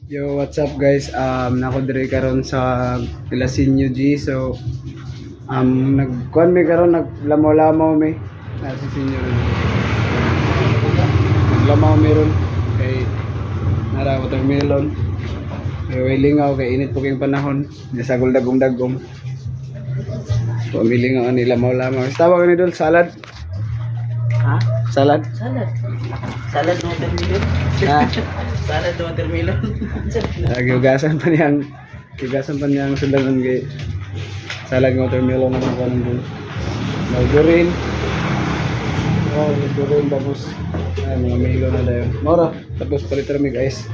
Yo, what's up, guys? Nako diri karon sa Pilasinyo G. So nagkuan mi karon, naglamaw-lamaw mi. Nasa sinyo ron. Naglamaw mi ron kay nara watermelon. Kay way lingaw kay init po kayong panahon. Di sa dagom-dagom. So milingaw ani lamaw-lamaw. Tawag ni dol salad. Ha? Salad. Salad. Salad ng watermelon. Ah, Salad ng watermelon. Giugasan pa niyang sundanon kay salad ng watermelon naman ko nang dun. Margarine. Oh, margarine tapos ay, mga Milo na dayon. Mora, tapos palit ra mi, guys.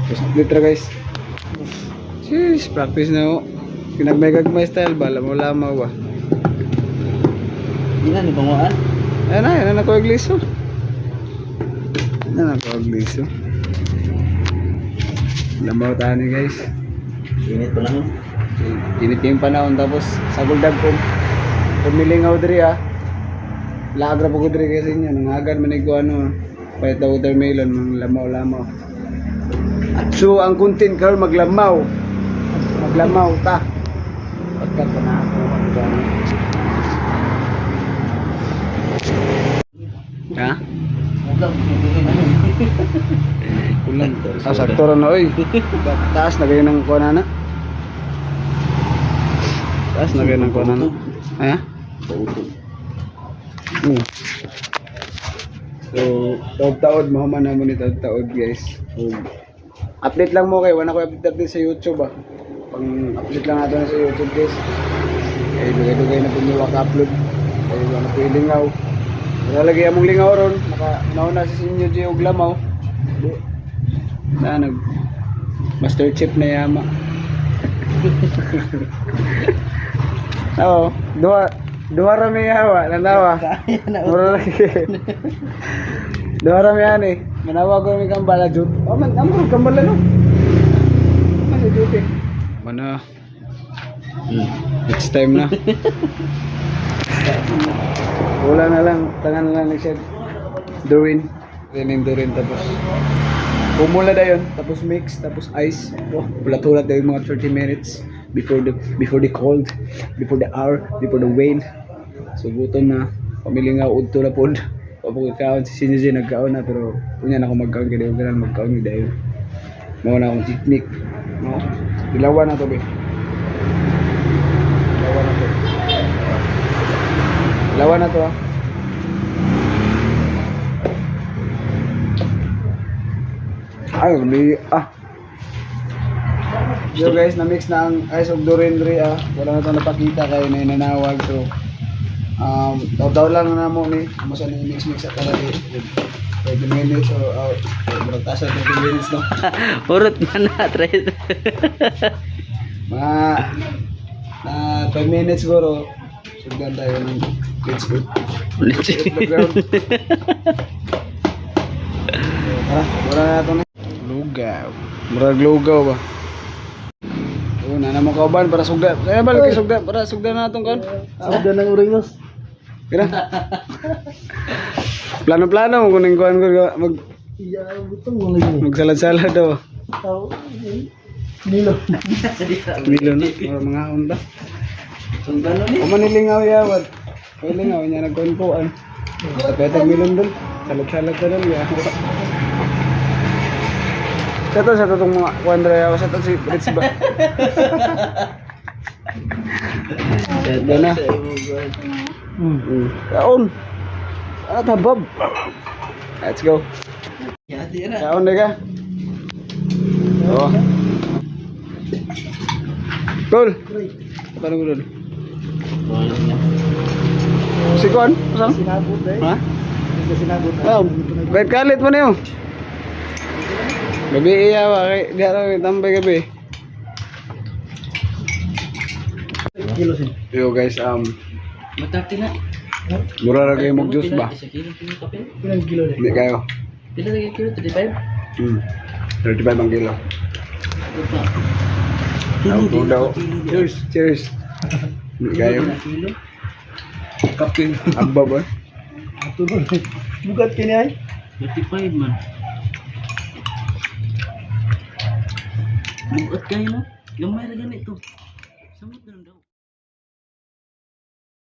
Tapos litra, guys. Sheesh, practice na ako. Kinagmay-gagmay style ba? Lamaw-lamaw ba? Hindi na ni banguan. Ayan na ako igliso. Ayan na ako igliso. Lamaw tayo ni, guys. Init pa lang. Init yung panahon tapos sagol dagkom. Pumilingaw diri ah. Laag ra po ko diri kasi inyo nangagan man ko ano pahit na watermelon mga lamaw-lamaw. At so ang content karon maglamaw. Maglamaw ta. Pagkat pa na ako ang gano'n. Ha? Ulam. Kulang. Ah, sakto ra na oy. Taas na kayo ng kuha na. Taas na kayo ng kuha na. Ha? Pautog. So, taod-taod, mahuman na mo ni taod-taod, guys. So, update lang mo kay, wala ko update update sa YouTube ah. Pang update lang natin sa YouTube, guys. Kay dugay-dugay na po niyo upload. Kay wala po yung lingaw. Wala lagi among lingaw ron, naka nauna si Sinyo G og lamaw. Di. Na nag Master Chef na yama. Oo, duha duha ra may hawa, nanawa. Kaya na. Mura lagi. Duha ra may ani. Manawag ko may kambala jud. Oh man, amo kambala no. Masa duty. Mana. Next time na. Wala na lang, tangan na lang nag Durin. Rining durin tapos Pumula dayon, tapos mix, tapos ice. Oh, hulat-hulat dayon mga 30 minutes before the cold, before the hour, before the rain. So gutom na, pamili nga udto na pod. Papo kaon si Sinji nagkaon na pero unya na ako magkaon kay dayon ganun magkaon gyud dayon. Mao na akong technique. No? Dilawan na to be. Dilawan na to. Dilawan na to ah. Ay, may ah. Yo guys, na-mix na ang ice of Dorin diri ah. Wala na to napakita kay na nanawag so daw lang na mo ni amo sa ni mix mix at talaga 30 minutes or murag taas sa 30 minutes no. Urot man na try. Mga na 5 minutes siguro sugdan tayo ng let's go. Let's Hit the ground. Tara, mura na ito na. Lugaw. Murag lugaw ba? Oo, na mo kauban para sugda. Kaya balik kay sugda para sugda na atong kon. Sugda ng uringos. Kira. Plano-plano mo kuning kuan ko mag Iya, butong mo lagi. magsalad-salad daw. Tao. Nilo. Milo na, mura mga unta. Sugda na ni. O manilingaw yawad. O lingaw niya nagkuan-kuan. Tapetag milon dun. Salad-salad ka dun. Ya. Sa to itong mga kuan dre sa to si Fritz ba? Doon na. Kaon. Ah, tabab. Let's go. Ya, tira. Kaon na ka. Oh. Tol. Paano ko dun? Si Kuan? Saan? Sinabot eh. Ha? Sinabot. Oh, kahit kalit mo na yun. Gabi iya ba? Kay di araw tambay gabi. Kilo sin. Yo guys, Matati na. Mura ra kayo mag juice ba? Isa kilo kilo kape. Ilang kilo na? Hindi kayo. Pila na kilo? 35? 35 ang kilo. Ito pa. Daw daw. Cheers, cheers. Hindi kayo. Kilo. Kape. Abba ba? Ato ba? Bugat kini ay? 35 man. Bugat kayo, no? Gamay ra ganito. Samot na lang daw.